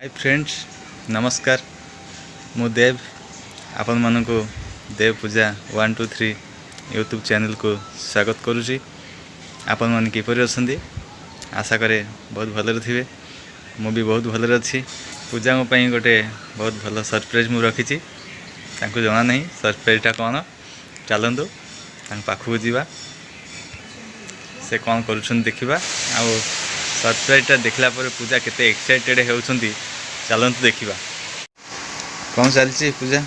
High friends, ନମସ୍କାର। ମୁଁ ଦେବ, ଆପଣମାନଙ୍କୁ ଦେବ ପୂଜା 1 2 3 ୟୁଟ୍ୟୁବ୍ ଚ୍ୟାନେଲକୁ ସ୍ୱାଗତ କରୁଛି। ଆପଣମାନେ କିପରି ଅଛନ୍ତି? ଆଶା କରେ ବହୁତ ଭଲରେ ଥିବେ। ମୁଁ ବି ବହୁତ ଭଲରେ ଅଛି। ପୂଜାଙ୍କ ପାଇଁ ଗୋଟେ ବହୁତ ଭଲ ସରପ୍ରାଇଜ୍ ମୁଁ ରଖିଛି। ତାଙ୍କୁ ଜଣା ନାହିଁ ସରପ୍ରାଇଜ୍ଟା କ'ଣ। ଚାଲନ୍ତୁ, ତାଙ୍କ ପାଖକୁ ଯିବା, ସେ କ'ଣ କରୁଛନ୍ତି ଦେଖିବା ଆଉ ସରପ୍ରାଇଜ୍ଟା ଦେଖିଲା ପରେ ପୂଜା କେତେ ଏକ୍ସାଇଟେଡ଼ ହେଉଛନ୍ତି। ଚାଲନ୍ତୁ ଦେଖିବା। କ'ଣ ଚାଲିଛି ପୂଜା?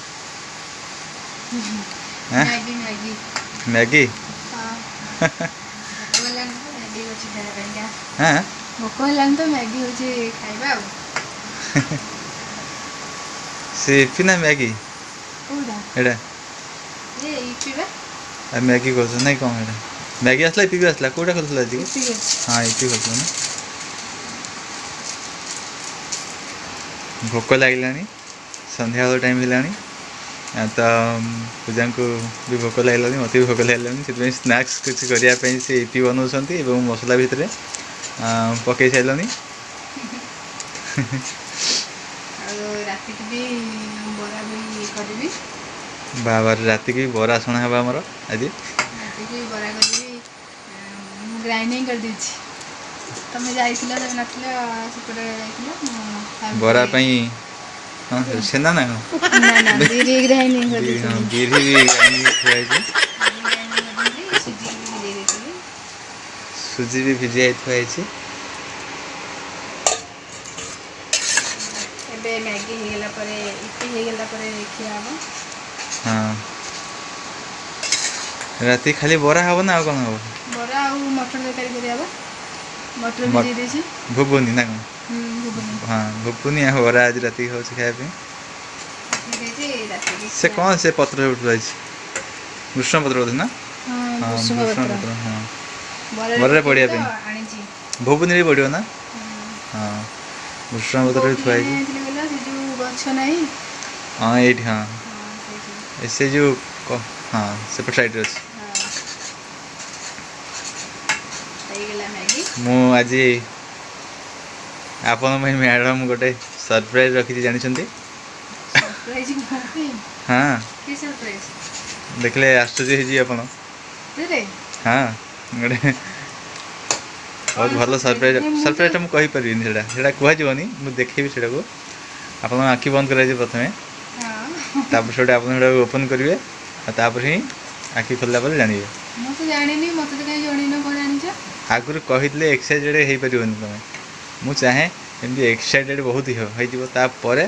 Maggi, Maggi. ମ୍ୟାଗି? ହଁ, ଭୋକ ହେଲାଣି ତ ମ୍ୟାଗି ଅଛି ଖାଇବା ପାଇଁକା। ହଁ। ଭୋକ ହେଲାଣି ତ ମ୍ୟାଗି ହେଉଛି, ଖାଇବା ଆଉ। ସେ ଇପି ନା ମ୍ୟାଗି? କୋଉଟା? ଏଇଟା। ଏ ଇପି ବା। ଆଉ ମ୍ୟାଗି କହୁଛ ନାଇଁ? କ'ଣ ଏଇଟା? ମ୍ୟାଗି ଆସିଲା, ଇପି ବି ଆସିଲା, କୋଉଟା ଖୋଲିଥିଲା ଆଜି? ଇପି ଅଛି। ହଁ, ଇପି ଖୋଲିଥିଲା ନା? ଭୋକ ଲାଗିଲାଣି, ସନ୍ଧ୍ୟାବେଳ ଟାଇମ୍ ହେଲାଣି ତ ପୂଜାଙ୍କୁ ବି ଭୋକ ଲାଗିଲାଣି, ମୋତେ ବି ଭୋକ ଲାଗିଲାଣି। ସେଥିପାଇଁ ସ୍ନାକ୍ସ କିଛି କରିବା ପାଇଁ ସେ ଇପି ବନାଉଛନ୍ତି ଏବଂ ମସଲା ଭିତରେ ପକେଇ ସାରିଲଣି। ଆଉ ରାତିକି ବି ବରା ବି କରିବି। ବାବାରେ, ରାତିକି ବି ବରା ଛଣା ହେବ ଆମର ଆଜି। ରାତିକି ବରା କରିବି। ମୁଁ ଗ୍ରାଇଣ୍ଡିଙ୍ଗ କରିଦେଇଛି। ତମେ ଯାଇଥିଲ, ତମେ ନଥିଲ, ସେପଟେ ଯାଇଥିଲ। ମୁଁ ବରା ପାଇଁ ହଁ ଛେନା ନା କ'ଣ? ନା ନା, ବିରି ଗ୍ରାଇଣ୍ଡିଙ୍ଗ କରିଦେଇଥିଲି। ବିରି ବି ଗ୍ରାଇଣ୍ଡିଙ୍ଗ ଥୁଆ ହେଇଛି। ବିରି ଗ୍ରାଇଣ୍ଡିଙ୍ଗ କରିଦେଇଥିଲି, ସୁଜି ବି ଭିଜେଇ ଦେଇଥିଲି। ସୁଜି ବି ଭିଜେଇ ଥୁଆ ହେଇଛି। ଏବେ ମ୍ୟାଗି ହେଇଗଲା ପରେ, ଇପି ହେଇଗଲା ପରେ ଖିଆ ହବ। ହଁ, ରାତି ଖାଲି ବରା ହବ ନା ଆଉ କ'ଣ ହବ? ବରା ଆଉ ମଟର ତରକାରୀ କରିବା। ମଟର ଭିଜେଇ ଦେଇଛି। ଘୁଗୁନି ନା କ'ଣ? ହୁଁ, ଘୁଗୁନି। ହଁ, ଘୁଗୁନି ଆଉ ବରା ଆଜି ରାତିକି ହେଉଛି ଖାଇବା ପାଇଁ। ଭିଜେଇଛି, ରାତିକି। ସେ କ'ଣ ସେ ପତ୍ର ଉଠୁ ରହିଛି? ଭୃଷଙ୍ଗ ପତ୍ର ବୋଧେ ନା? ହଁ। ହଁ। ଭୃଷଙ୍ଗ ଭୃଷଙ୍ଗ ପତ୍ର। ପତ୍ର, ହଁ। ବରାରେ ବରାରେ ପଡ଼ିବା ପକେଇବି ତ ପାଇଁ। ଆଣିଛି। ଘୁଗୁନିରେ ପଡ଼ିବ ନା? ହଁ, ଭୃଷଙ୍ଗ ପତ୍ର ବି ଥୁଆ ହେଇଛି। ଆଣିଥିଲି କହିଲ, ସେ ଯୋଉ ଗଛ ନାହିଁ? ହଁ, ଏଇଠି, ହଁ। ହଁ, ସେଇଠି। ଏ ସେ ଯୋଉ ହଁ, ସେପଟ ସାଇଡ଼ରେ ଅଛି। ହଁ, ହେଇଗଲା ମ୍ୟାଗି। ମୁଁ ଆଜି ଆପଣଙ୍କ ପାଇଁ ମ୍ୟାଡ଼ାମ୍ ଗୋଟେ ସରପ୍ରାଇଜ୍ ରଖିଛି, ଜାଣିଛନ୍ତି? ସରପ୍ରାଇଜ୍ ମୋ ପାଇଁ? ହଁ। କି ସରପ୍ରାଇଜ୍? ଦେଖିଲେ ଆଶ୍ଚର୍ଯ୍ୟ ହେଇଯିବେ ଆପଣ। ସତରେ? ହଁ, ଗୋଟେ ବହୁତ ଭଲ ସରପ୍ରାଇଜ୍। ସରପ୍ରାଇଜ୍ଟା ମୁଁ କହିପାରିବିନି, ସେଇଟା କୁହାଯିବନି। ମୁଁ ଦେଖେଇବି ସେଇଟାକୁ। ଆପଣ ଆଖି ବନ୍ଦ କରାଯିବ ପ୍ରଥମେ। ତାପରେ ସେଇଟା ଆପଣ ସେଇଟାକୁ ଓପନ୍ କରିବେ ଆଉ ତାପରେ ହିଁ ଆଖି ଖୋଲିଲା ପରେ ଜାଣିବେ। ମୁଁ ତ ଜାଣିନି, ମତେ ତ କାହିଁ ଜଣେଇନ କ'ଣ ଜାଣିଛ। ଆଗରୁ କହିଥିଲେ ଏକ୍ସାଇଟେଡ଼ ହେଇପାରିବନି ତମେ। ମୁଁ ଚାହେଁ ଏମିତି ଏକ୍ସାଇଟେଡ଼ ବହୁତ ହେଇଯିବ, ତାପରେ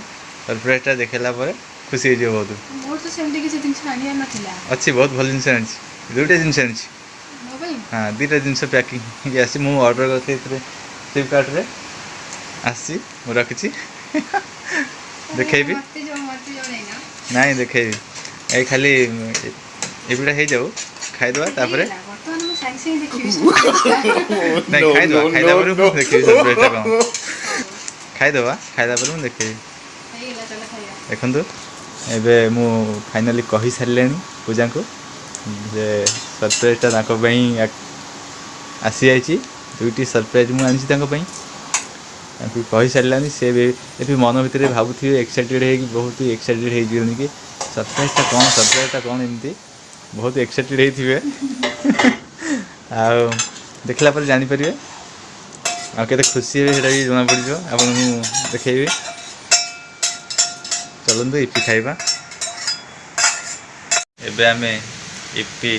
ସରପ୍ରାଇଜ୍ଟା ଦେଖେଇଲା ପରେ ଖୁସି ହେଇଯିବ ବହୁତ। ମୋର ତ ସେମିତି କିଛି ଜିନିଷ ଆଣିବାର ନଥିଲା। ଅଛି, ବହୁତ ଭଲ ଜିନିଷ ଆଣିଛି। ଦୁଇଟା ଜିନିଷ ଆଣିଛି। ମୋ ପାଇଁ? ହଁ, ଦୁଇଟା ଜିନିଷ ପ୍ୟାକିଂ ହେଇକି ଆସିଛି। ମୁଁ ଅର୍ଡ଼ର କରିଥିଲି ଏଥିରେ, ଫ୍ଲିପକାର୍ଟରେ ଆସିଛି, ମୁଁ ରଖିଛି, ଦେଖେଇବି। ମତେ ଜଣେଇନ। ନାଇଁ, ଦେଖେଇବି। ଏଇ ଖାଲି ଏଗୁଡ଼ା ହେଇଯାଉ, ଖାଇଦେବା ତାପରେ। ହେଇଗଲା, ବର୍ତ୍ତମାନ ମୁଁ ସାଙ୍ଗେ ସାଙ୍ଗେ ଦେଖିବି। ନାଇଁ, ଖାଇଦେବା, ଖାଇଲା ପରେ ମୁଁ ଦେଖିବି ସରପ୍ରାଇଜ୍ଟା କ'ଣ। ଖାଇଦେବା, ଖାଇଲା ପରେ ମୁଁ ଦେଖେଇବି। ହେଇଗଲା, ଚାଲ ଖାଇବା। ଦେଖନ୍ତୁ, ଏବେ ମୁଁ ଫାଇନାଲି କହିସାରିଲେଣି ପୂଜାଙ୍କୁ ଯେ ସରପ୍ରାଇଜ୍ଟା ତାଙ୍କ ପାଇଁ ଆସିଯାଇଛି। ଦୁଇଟି ସରପ୍ରାଇଜ୍ ମୁଁ ଆଣିଛି ତାଙ୍କ ପାଇଁ। ତାଙ୍କୁ କହିସାରିଲାଣି, ସେ ବି ଏବେ ମନ ଭିତରେ ଭାବୁଥିବେ ଏକ୍ସାଇଟେଡ଼ ହେଇକି, ବହୁତ ଏକ୍ସାଇଟେଡ଼ ହେଇଯିବେନି କି ସରପ୍ରାଇଜ୍ଟା କ'ଣ, ସରପ୍ରାଇଜ୍ଟା କ'ଣ, ଏମିତି ବହୁତ ଏକ୍ସାଇଟେଡ଼ ହେଇଥିବେ। ଆଉ ଦେଖିଲା ପରେ ଜାଣିପାରିବେ ଆଉ କେତେ ଖୁସି ହେବେ, ସେଇଟା ବି ଜଣାପଡ଼ିଯିବ। ଆପଣଙ୍କୁ ମୁଁ ଦେଖେଇବି। ଚାଲନ୍ତୁ, ଇପି ଖାଇବା। ଏବେ ଆମେ ଇପି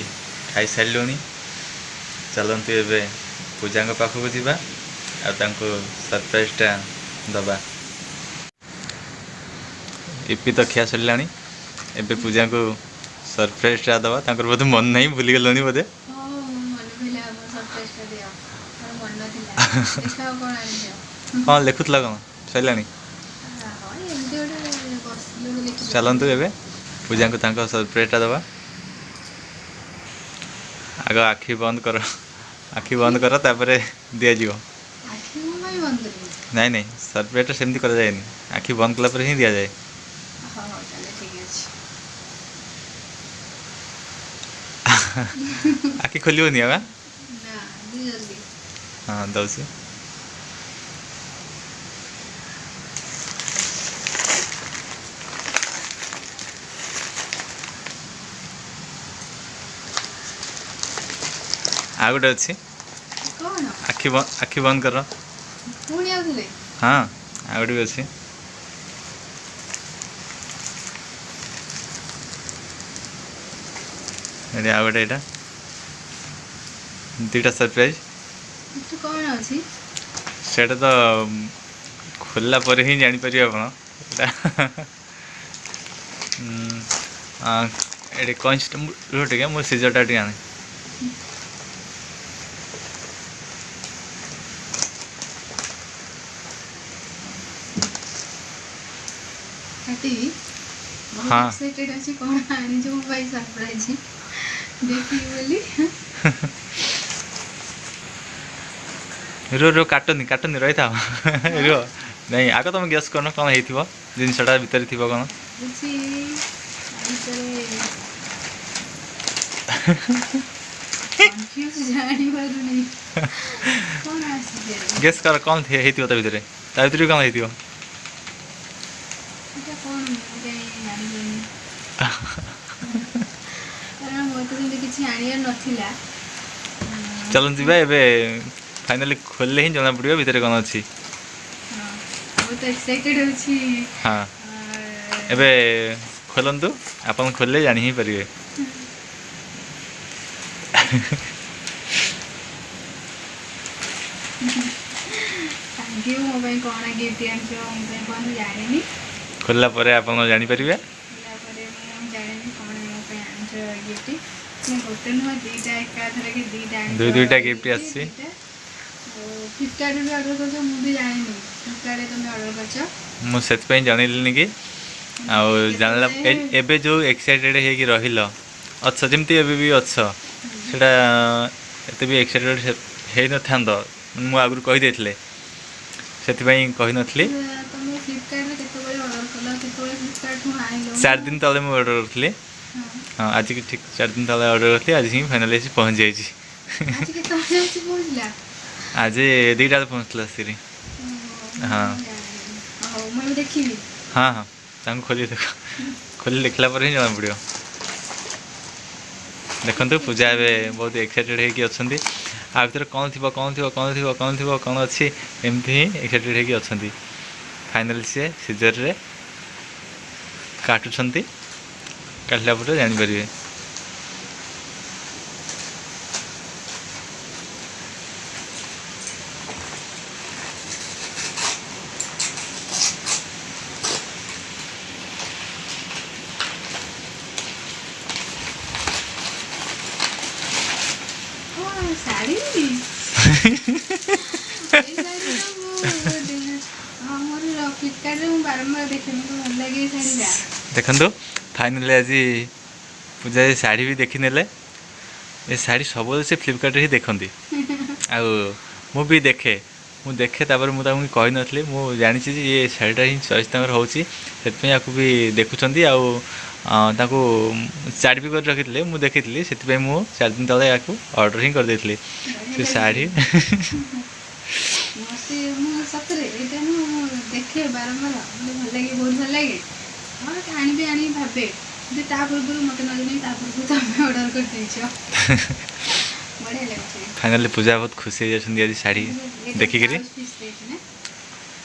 ଖାଇସାରିଲୁଣି। ଚାଲନ୍ତୁ, ଏବେ ପୂଜାଙ୍କ ପାଖକୁ ଯିବା ଆଉ ତାଙ୍କୁ ସରପ୍ରାଇଜ୍ଟା ଦେବା। ଇପି ତ ଖିଆ ସରିଲାଣି, ଏବେ ପୂଜାଙ୍କୁ ସରପ୍ରାଇଜ୍ଟା ଦେବା। ତାଙ୍କର ବୋଧେ ମନେ ନାହିଁ, ଭୁଲିଗଲଣି ବୋଧେ। ହଁ, ମୁଁ ମନେ ପଇଲା, ମୋ ସରପ୍ରାଇଜଟା ଦିଅ। ମୋର ମନେ ନଥିଲା। ଦେଖ ଆଉ କ'ଣ ଆଣିଛ। କ'ଣ ଲେଖୁଥିଲ? କ'ଣ ସରିଲାଣି? ହଁ, ଏମିତି ଗୋଟେ ବସିଥିଲି, ଗୋଟେ ଲେଖି। ଚାଲନ୍ତୁ, ଏବେ ପୂଜାଙ୍କୁ ତାଙ୍କ ସରପ୍ରାଇଜ୍ଟା ଦେବା। ଆଗ ଆଖି ବନ୍ଦ କର, ଆଖି ବନ୍ଦ କର, ତାପରେ ଦିଆଯିବ। ଆଖି ମୁଁ ପାଇଁ ବନ୍ଦ କରିବି? ନାଇଁ ନାଇଁ, ସରପ୍ରାଇଜ୍ଟା ସେମିତି କରାଯାଏନି। ଆଖି ବନ୍ଦ କଲା ପରେ ହିଁ ଦିଆଯାଏ। ହଉ ହଉ, ତାହେଲେ ଠିକ୍ ଅଛି। ଆଖି ଖୋଲିବନି ଆଉ ଆଁ? ନା, ଦିଅ ଜଲ୍ଦି। ହଁ, ଦଉଛି। ଆଉ ଗୋଟେ ଅଛି। କ'ଣ? ଆଖି ବନ୍ଦ କର। ପୁଣି ଆଉଥିଲେ? ହଁ, ଆଉ ଗୋଟେ ବି ଅଛି। ଏଠି ଆଉ ଗୋଟେ। ଏଇଟା ଦୁଇଟା ସରପ୍ରାଇଜ୍। ଏଠି କ'ଣ ଅଛି? ସେଇଟା ତ ଖୋଲିଲା ପରେ ହିଁ ଜାଣିପାରିବେ ଆପଣ। ଏଇଟା ଏଠି କଇଁଚଟା। ରୁହ ଟିକେ, ମୁଁ ସିଜରଟା ଟିକେ ଆଣେ। କାଟିବି? ବହୁତ ହଁ। ଏକ୍ସାଇଟେଡ୍ ଅଛି, କ'ଣ ଆଣିଛୁ ମୋ ପାଇଁ ସରପ୍ରାଇଜ୍ ଦେଖିବି ବୋଲି। ରୁହ ରୁହ, କାଟନି କାଟନି, ରହିଥାଅ, ରୁହ। ନାଇଁ, ଆଗ ତମେ ଗେସ୍ କରୁନ କ'ଣ ହେଇଥିବ ଜିନିଷଟା, ଭିତରେ ଥିବ କ'ଣ? ଭାବୁଛି ଆ ଭିତରେ, କନଫ୍ୟୁଜ, ଜାଣିପାରୁନି କ'ଣ ଆସିଛି ଆଜି। ଗେସ୍ କର କ'ଣ ହେଇଥିବ ତା ଭିତରେ। ତା ଭିତରେ ବି କ'ଣ ହେଇଥିବ? ଏଇଟା କ'ଣ, ମୁଁ କାଇଁ ଜାଣିପାରୁନି, କାରଣ ମୋର ତ ସେମିତି କିଛି ଆଣିବାର ନଥିଲା। ଚାଲନ୍ତୁ ଯିବା ଏବେ, ଫାଇନାଲି ଖୋଲିଲେ ହିଁ ଜଣା ପଡ଼ିବ ଭିତରେ କ'ଣ ଅଛି। ହଁ, ବହୁତ ଏକ୍ସାଇଟେଡ୍ ଅଛି। ହଁ, ଏବେ ଖୋଲନ୍ତୁ ଆପଣ, ଖୋଲିଲେ ଜାଣି ହିଁ ପାରିବେ। Thank you. ମୋ ପାଇଁ କ'ଣ ଗିଫ୍ଟ ଆଣିଛ ମୋ ପାଇଁ କ'ଣ, ମୁଁ ଜାଣିନି। ଖୋଲିଲା ପରେ ଆପଣ ଜାଣିପାରିବେ। ଖୋଲିଲା ପରେ ମୁଁ ଜାଣିନି କ'ଣ ମୋ ପାଇଁ ଆଣିଛ ଗିଫ୍ଟ। ମୁଁ ଗୋଟେ ନୁହଁ, ଦୁଇଟା, ଏକାଥରକେ ଦୁଇଟା ଆଣିଛ। ଦୁଇ ଦୁଇଟା gift gift, ଆସିଛି। ଦୁଇଟା। ଆଉ ଫ୍ଲିପକାର୍ଟରୁ ବି ଅର୍ଡ଼ର କରିଛ, ମୁଁ ବି ଜାଣିନି ଫ୍ଲିପକାର୍ଟରେ ତମେ ଅର୍ଡ଼ର କରିଛ। ମୁଁ ସେଥିପାଇଁ ଜଣେଇଲିନି କି ଆଉ ଜାଣିଲା ଏବେ ଯେଉଁ ଏକ୍ସାଇଟେଡ଼ ହେଇକି ରହିଲ ଅଛ, ଯେମିତି ଏବେ ବି ଅଛ, ସେଇଟା ଏତେ ବି ଏକ୍ସାଇଟେଡ଼ ହେଇନଥାନ୍ତ ମୁଁ ଆଗରୁ କହିଦେଇଥିଲେ, ସେଥିପାଇଁ କହିନଥିଲି। ତମେ ଫ୍ଲିପକାର୍ଟରେ କେତେବେଳେ ଅର୍ଡ଼ର କଲ? କେତେବେଳେ ଫ୍ଲିପକାର୍ଟରୁ ଆଣିଲ? 4 ଦିନ ତଳେ ମୁଁ ଅର୍ଡ଼ର କରିଥିଲି। ହଁ, ଆଜିକି ଠିକ୍ 4 ଦିନ ତଳେ ଅର୍ଡ଼ର କରିଥିଲି, ଆଜି ହିଁ ଫାଇନାଲି ଆସି ପହଞ୍ଚି ଯାଇଛି। ଆଜି କେତେବେଳେ ଆସି ପହଞ୍ଚିଲା? ଆଜି 2ଟା ବେଳେ ପହଞ୍ଚିଥିଲା ଆସିକିରି। ହଁ। ହଉ, ମୁଁ ଏବେ ଦେଖିବି। ହଁ, ତାଙ୍କୁ ଖୋଲି ଦେଖ। ଖୋଲି ଦେଖିଲା ପରେ ହିଁ ଜଣାପଡ଼ିବ। ଦେଖନ୍ତୁ, ପୂଜା ଏବେ ବହୁତ ଏକ୍ସାଇଟେଡ଼ ହେଇକି ଅଛନ୍ତି। ଆ ଭିତରେ କ'ଣ ଥିବ, କ'ଣ ଥିବ, କ'ଣ ଥିବ, କ'ଣ ଥିବ, କ'ଣ ଅଛି, ଏମିତି ହିଁ ଏକ୍ସାଇଟେଡ଼ ହେଇକି ଅଛନ୍ତି। ଫାଇନାଲି ସିଏ ସିଜରରେ କାଟୁଛନ୍ତି, କାଟିଲା ପରେ ଜାଣିପାରିବେ। କ'ଣ, ଶାଢ଼ୀ? ଏଇ ଶାଢ଼ୀଟା ମୁଁ, ହଁ, ମୋର ଫ୍ଲିପକାର୍ଟରେ ମୁଁ ବାରମ୍ବାର ଦେଖେ, ମୋତେ ଭଲ ଲାଗେ ଏଇ ଶାଢ଼ୀଟା। ଦେଖନ୍ତୁ, ଫାଇନାଲି ଆଜି ପୂଜା ଏ ଶାଢ଼ୀ ବି ଦେଖିନେଲେ। ଏ ଶାଢ଼ୀ ସବୁବେଳେ ସେ ଫ୍ଲିପକାର୍ଟରେ ହିଁ ଦେଖନ୍ତି ଆଉ ମୁଁ ବି ଦେଖେ। ମୁଁ ଦେଖେ, ତାପରେ ମୁଁ ତାଙ୍କୁ କହିନଥିଲି। ମୁଁ ଜାଣିଛି ଯେ ଏ ଶାଢ଼ୀଟା ହିଁ ଚଏସ୍ ତାଙ୍କର ହେଉଛି, ସେଥିପାଇଁ ଆକୁ ବି ଦେଖୁଛନ୍ତି। ଆଉ ତାକୁ ଚାଟ୍ ବି କରି ରଖିଥିଲେ, ମୁଁ ଦେଖିଥିଲି। ସେଥିପାଇଁ ମୁଁ 4 ଦିନ ତଳେ ୟାକୁ ଅର୍ଡ଼ର ହିଁ କରିଦେଇଥିଲି ସେ ଶାଢ଼ୀ। ମତେ ମୁଁ ସତରେ ଏଇଟା ମୁଁ ଦେଖେ ବାରମ୍ବାର, ମୋତେ ଭଲ ଲାଗେ, ବହୁତ ଭଲ ଲାଗେ। ହଁ, ଆଣିବି ଆଣିବି ଭାବେ, କିନ୍ତୁ ତା ପୂର୍ବରୁ ମୋତେ ନ ଜଣେଇ ତା ପୂର୍ବରୁ ତମେ ଅର୍ଡ଼ର କରିଦେଇଛ। ବଢ଼ିଆ ଲାଗୁଛି। ଫାଇନାଲି ପୂଜା ବହୁତ ଖୁସି ହେଇଯାଉଛନ୍ତି ଆଜି ଶାଢ଼ୀ ଦେଖିକିରି। ବ୍ଲାଉଜ ପିସ୍ ଦେଇଛି ନା?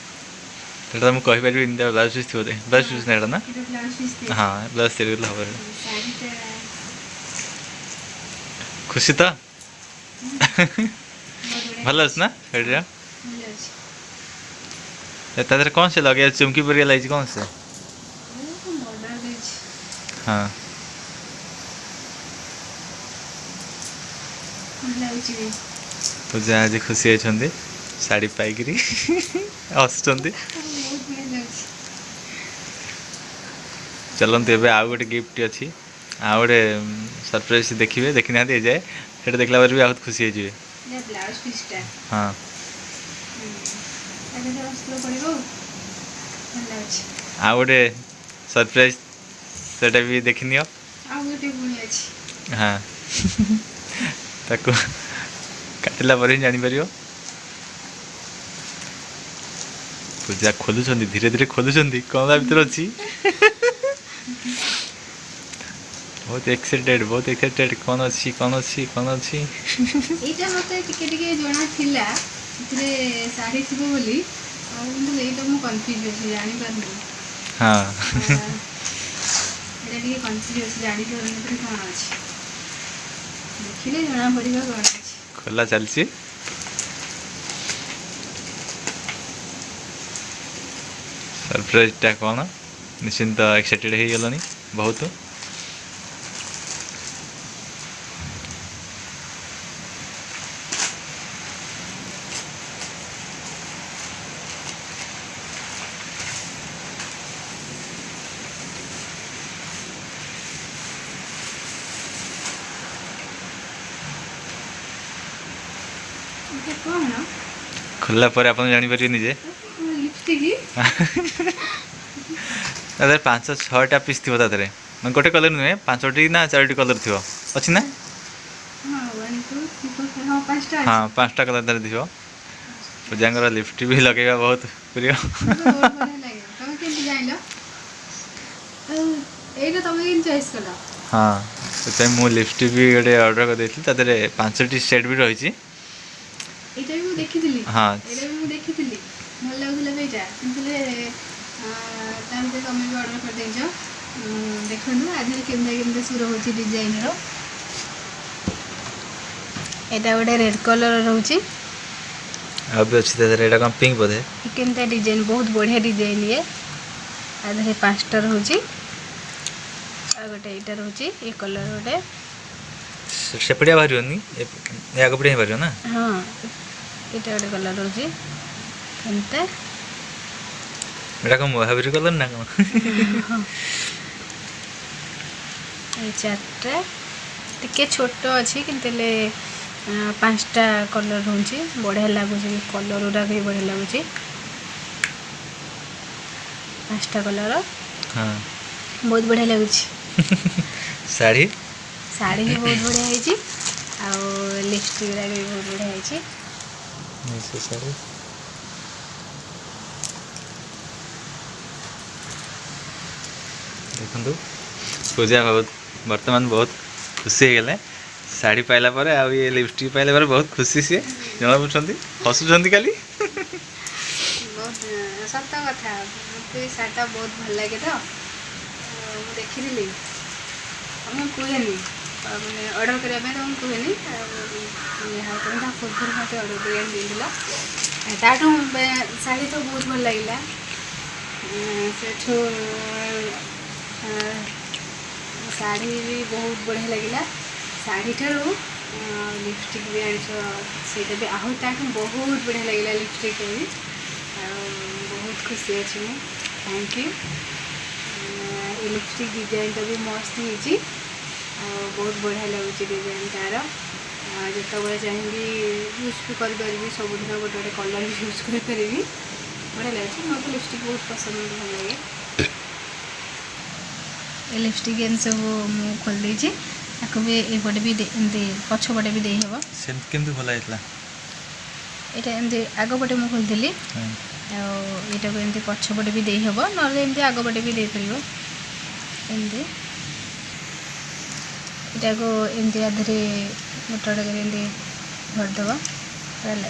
ସେଇଟା ତ ମୁଁ କହିପାରିବିନି। ତା ବ୍ଲାଉଜ ପିସ୍ ଥିବ, ବ୍ଲାଉଜ ପିସ୍ ନା ଏଇଟା ନା? ଏଇଟା ବ୍ଲାଉଜ ପିସ୍ ଦେଇଛି। ହଁ, ବ୍ଲାଉଜ ତିଆରି କଲେ ହବ ଏଇଟା। ଶାଢ଼ୀଟା ଖୁସି ତ? ବହୁତ ବଢ଼ିଆ। ଭଲ ଅଛି ନା ଶାଢ଼ୀଟା? ଭଲ ଅଛି। ତା ଦେହରେ କ'ଣ ସେ ଲଗେଇବା ଚୁମକି ପରିକା ଲାଗିଛି, କ'ଣ ସେ? ବର୍ଡ଼ର ଦେଇଛି। ହଁ। ଭଲ ଲାଗୁଛି ବି। ପୂଜା ଆଜି ଖୁସି ହେଇଛନ୍ତି ଶାଢ଼ୀ ପାଇକିରି, ହସୁଛନ୍ତି। ବହୁତ ବଢ଼ିଆ ଲାଗୁଛି। ଚାଲନ୍ତୁ, ଏବେ ଆଉ ଗୋଟେ ଗିଫ୍ଟ ଅଛି, ଆଉ ଗୋଟେ ସରପ୍ରାଇଜ୍ ଦେଖିବେ, ଦେଖିନାହାନ୍ତି ଏଯାଏ। ସେଇଟା ଦେଖିଲା ପରେ ବି ବହୁତ ଖୁସି ହେଇଯିବେ। ଏଇଟା ବ୍ଲାଉଜ ପିସ୍ଟା। ହଁ। ତା ଦେହରେ ଅସ୍ତ୍ର ପଡ଼ିବ ଆଉ ଭଲ ଲାଗୁଛି। ଆଉ ଗୋଟେ ସରପ୍ରାଇଜ୍, ସେଇଟା ବି ଦେଖିନିଅ। ଆଉ ଗୋଟେ ପୁଣି ଅଛି? ହଁ, ତାକୁ କାଟିଲା ପରେ ହିଁ ଜାଣିପାରିବ। ପୂଜା ଖୋଲୁଛନ୍ତି, ଧୀରେ ଧୀରେ ଖୋଲୁଛନ୍ତି, କ'ଣ ତା ଭିତରେ ଅଛି। ବହୁତ ଏକ୍ସାଇଟେଡ୍, ବହୁତ ଏକ୍ସାଇଟେଡ୍। କ'ଣ ଅଛି, କ'ଣ ଅଛି, କ'ଣ ଅଛି? ଏଇଟା ମୋତେ ଟିକେ ଟିକେ ଜଣା ଥିଲା ସେଥିରେ ଶାଢ଼ୀ ଥିବ ବୋଲି, ଆଉ କିନ୍ତୁ ଏଇଟା ମୁଁ କନଫ୍ୟୁଜ୍ ଅଛି, ଜାଣିପାରୁନି। ଏଇଟା ଟିକେ କନଫ୍ୟୁଜ୍ ଅଛି, ଜାଣିପାରୁନି ଏଥିରେ କ'ଣ ଅଛି। ଦେଖିଲେ ଜଣା ପଡ଼ିବ କ'ଣ ଅଛି। ଖୋଲା ଚାଲିଛି। ସରପ୍ରାଇଜଟା କ'ଣ? ନିଶ୍ଚିନ୍ତ ଏକ୍ସାଇଟେଡ୍ ହେଇଗଲାଣି ବହୁତ। ଏଇଟା କ'ଣ? ଖୋଲିଲା ପରେ ଆପଣ ଜାଣିପାରିବେ ନିଜେ। ଲିପଷ୍ଟିକ୍। ତା ଦେହରେ 5-6ଟା ପିସ୍ ଥିବ। ତା ଦେହରେ ମାନେ ଗୋଟେ କଲର୍ ନୁହେଁ, 5ଟି ନା 4ଟି କଲର୍ ଥିବ। ଅଛି ନା? ହଁ, 1 2 3 4 5, ହଁ, 5ଟା ହଁ। ଅଛି। 5ଟା କଲର୍ ତାର ଥିବ। ପୂଜାଙ୍କର ଲିପଷ୍ଟିକ୍ ବି ଲଗେଇବା ବହୁତ ପ୍ରିୟ। ମତେ ବହୁତ ବଢ଼ିଆ ଲାଗେ। ତମେ କେମିତି ଜାଣିଲ? ଆଉ ଏଇଟା ତମେ କେମିତି ଚଏସ୍ କଲ? ହଁ, ସେଥିପାଇଁ ମୁଁ ଲିପଷ୍ଟିକ୍ ବି ଗୋଟେ ଅର୍ଡ଼ର କରିଦେଇଥିଲି। ତା ଦେହରେ 5ଟି ସେଟ୍ ବି ରହିଛି। ଏଇଟା ବି ମୁଁ ଦେଖିଥିଲି। ଏଇଟା ବି ମୁଁ ଦେଖିଥିଲି, ଭଲ ଲାଗୁଥିଲା ବି ଏଇଟା। କିନ୍ତୁ ହେଲେ ତା ଭିତରେ ତମେ ବି ଅର୍ଡ଼ର କରିଦେଇଛ। ଦେଖନ୍ତୁ ଆ ଦେହରେ କେମିତି କେମିତି ସବୁ ରହୁଛି ଡିଜାଇନର। ଏଇଟା ଗୋଟେ ରେଡ୍ କଲର୍ ରହୁଛି। ଆଉ ବି ଅଛି ତା ଦେହରେ। ଏଇଟା କ'ଣ ପିଙ୍କ ବୋଧେ? କେମିତିଆ ଡିଜାଇନ, ବହୁତ ବଢ଼ିଆ ଡିଜାଇନ ଇଏ। ଆ ଦେହରେ 5ଟା ରହୁଛି। ଆଉ ଗୋଟେ ଏଇଟା ରହୁଛି, ଏ କଲର୍ ଗୋଟେ। ସେପଟିଆ ବାହାରିବନି, ଏ ଆଗ ପଟିଆ ହିଁ ବାହାରିବ ନା? ହଁ, ଏଇଟା ଗୋଟେ କଲର୍ ରହୁଛି ଏନ୍ତା। ଏଇଟା କ'ଣ ମହାବୀର କଲର୍ ନା କ'ଣ? ଏଇ 4ଟା ଟିକେ ଛୋଟ ଅଛି, କିନ୍ତୁ ହେଲେ 5ଟା କଲର୍ ରହୁଛି। ବଢ଼ିଆ ଲାଗୁଛି, କଲର୍ ଗୁଡ଼ାକ ବି ବଢ଼ିଆ ଲାଗୁଛି। 5ଟା କଲର୍। ବହୁତ ବଢ଼ିଆ ଲାଗୁଛି। ଶାଢ଼ୀ। ଶାଢ଼ୀ ବି ବହୁତ ବଢ଼ିଆ ହେଇଛି, ଆଉ ଲିପଷ୍ଟିକ୍ ଗୁଡ଼ାକ ବି ବହୁତ ବଢ଼ିଆ ହେଇଛି। ସେ ଶାଢ଼ୀ ଦେଖନ୍ତୁ, ପୂଜା ବହୁତ ବର୍ତ୍ତମାନ ବହୁତ ଖୁସି ହେଇଗଲେ ଶାଢ଼ୀ ପାଇଲା ପରେ, ଆଉ ଇଏ ଲିପଷ୍ଟିକ୍ ପାଇଲା ପରେ ବହୁତ ଖୁସି ସିଏ ଜଣାପଡ଼ୁଛନ୍ତି, ହସୁଛନ୍ତି ଖାଲି। ବହୁତ ସତ କଥା, ମୋତେ ଶାଢ଼ୀଟା ବହୁତ ଭଲ ଲାଗେ ତ। ମୁଁ ଦେଖିଥିଲି, ମୁଁ କୁହେନି ମାନେ ଅର୍ଡ଼ର କରିବା ପାଇଁ ତ ମୁଁ କୁହେନି, ଆଉ ତମେ ତା ପୂର୍ବରୁ ମୋତେ ଅର୍ଡ଼ର କରି ଆଣି ଦେଇଥିଲ। ତାଠୁ ଶାଢ଼ୀ ତ ବହୁତ ଭଲ ଲାଗିଲା। ସେଠୁ ଶାଢ଼ୀ ବି ବହୁତ ବଢ଼ିଆ ଲାଗିଲା। ଶାଢ଼ୀ ଠାରୁ ଲିପଷ୍ଟିକ୍ ବି ଆଣିଛ, ସେଇଟା ବି ଆହୁରି ତାଠୁ ବହୁତ ବଢ଼ିଆ ଲାଗିଲା ଲିପଷ୍ଟିକ୍ ବି। ଆଉ ବହୁତ ଖୁସି ଅଛି ମୁଁ। Thank you. ଏ ଲିପଷ୍ଟିକ୍ ଡିଜାଇନଟା ବି ମସ୍ତ ହେଇଛି, ଆଉ ବହୁତ ବଢ଼ିଆ ଲାଗୁଛି ଡିଜାଇନ ତାର। ଯେତେବେଳେ ଚାହିଁବି ୟୁଜ୍ ବି କରିପାରିବି, ସବୁଦିନ ଗୋଟେ ଗୋଟେ କଲର୍ ବି ୟୁଜ୍ କରିପାରିବି। ବଢ଼ିଆ ଲାଗୁଛି। ମୋତେ ଲିପଷ୍ଟିକ୍ ବହୁତ ପସନ୍ଦ, ଭଲ ଲାଗେ। ଏ ଲିପଷ୍ଟିକ୍ ଏମିତି ସବୁ ମୁଁ ଖୋଲି ଦେଇଛି। ତାକୁ ବି ଏପଟେ ବି ଏମିତି ପଛପଟେ ବି ଦେଇହେବ। ସେମିତି କେମିତି ଖୋଲା ହେଇଥିଲା? ଏଇଟା ଏମିତି ଆଗପଟେ ମୁଁ ଖୋଲିଥିଲି, ଆଉ ଏଇଟାକୁ ଏମିତି ପଛପଟେ ବି ଦେଇହେବ, ନହେଲେ ଏମିତି ଆଗପଟେ ବି ଦେଇପାରିବ। ଏମିତି ଏଇଟାକୁ ଏମିତି ଆ ଦେହରେ ଗୋଟେ ଗୋଟେ କରି ଏମିତି ଭରିଦେବ।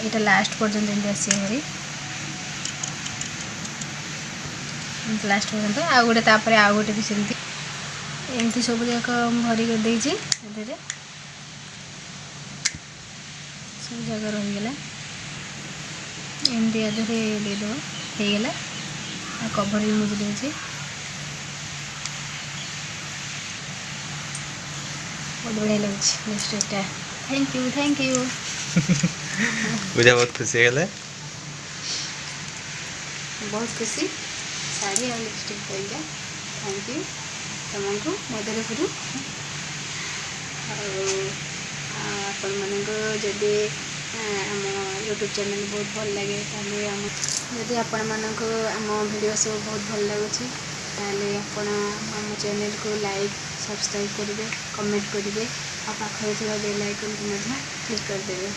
ଏଇଟା ଲାଷ୍ଟ ପର୍ଯ୍ୟନ୍ତ ଏମିତି ଆସିବ ଭାରି, ଏମିତି ଲାଷ୍ଟ ପର୍ଯ୍ୟନ୍ତ। ଆଉ ଗୋଟେ ତାପରେ ଆଉ ଗୋଟେ ବି ସେମିତି ଏମିତି ସବୁ ଯାକ ମୁଁ ଭରି କରିଦେଇଛି। ଏଥିରେ ସବୁ ଯାକ ରହିଗଲା। ଏମିତି ଆ ଦେହରେ ଦେଇଦେବ, ହେଇଗଲା। ଆଉ କଭର୍ ବି ମୁଜି ଦେଉଛି। ବହୁତ ବଢ଼ିଆ ଲାଗୁଛି ଲିପଷ୍ଟିକ୍ଟା। Thank you, thank you. ପୂଜା ବହୁତ ଖୁସି ହେଇଗଲେ। ବହୁତ ଖୁସି ଶାଢ଼ୀ ଆଉ ଲିପଷ୍ଟିକ୍ ପାଇଁକା। Thank you ତମକୁ ମୋ ତରଫରୁ। ଆଉ ଆପଣମାନଙ୍କୁ ଯଦି ଆମ ୟୁଟ୍ୟୁବ୍ ଚ୍ୟାନେଲ୍ ବହୁତ ଭଲ ଲାଗେ, ତାହେଲେ ଆମ ଯଦି ଆପଣମାନଙ୍କୁ ଆମ ଭିଡ଼ିଓ ସବୁ ବହୁତ ଭଲ ଲାଗୁଛି, ତାହେଲେ ଆପଣ ଆମ ଚ୍ୟାନେଲ୍କୁ ଲାଇକ୍, ସବସ୍କ୍ରାଇବ୍ କରିବେ, କମେଣ୍ଟ କରିବେ, ଆଉ ପାଖରେ ଥିବା ବେଲ୍ ଆଇକନ୍କୁ ମଧ୍ୟ କ୍ଲିକ୍ କରିଦେବେ।